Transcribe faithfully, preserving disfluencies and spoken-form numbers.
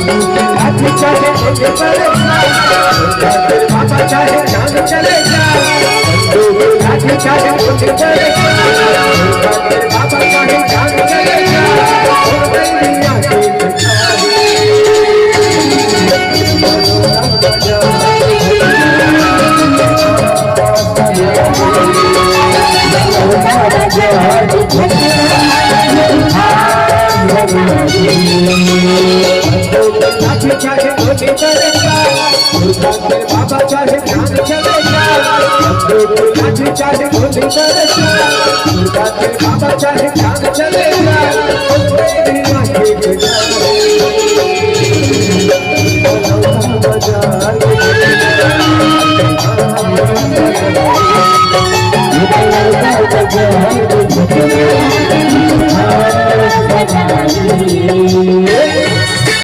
लाठी चाहे कोई परेशान, बाबा चाहे जान चले जा। लाठी चाहे कोई परेशान, बाबा चाहे जान चले जा। बाबा चाहे गोली करेगा, बाबा चाहे गोली करेगा, बाबा चाहे जान चलेगा।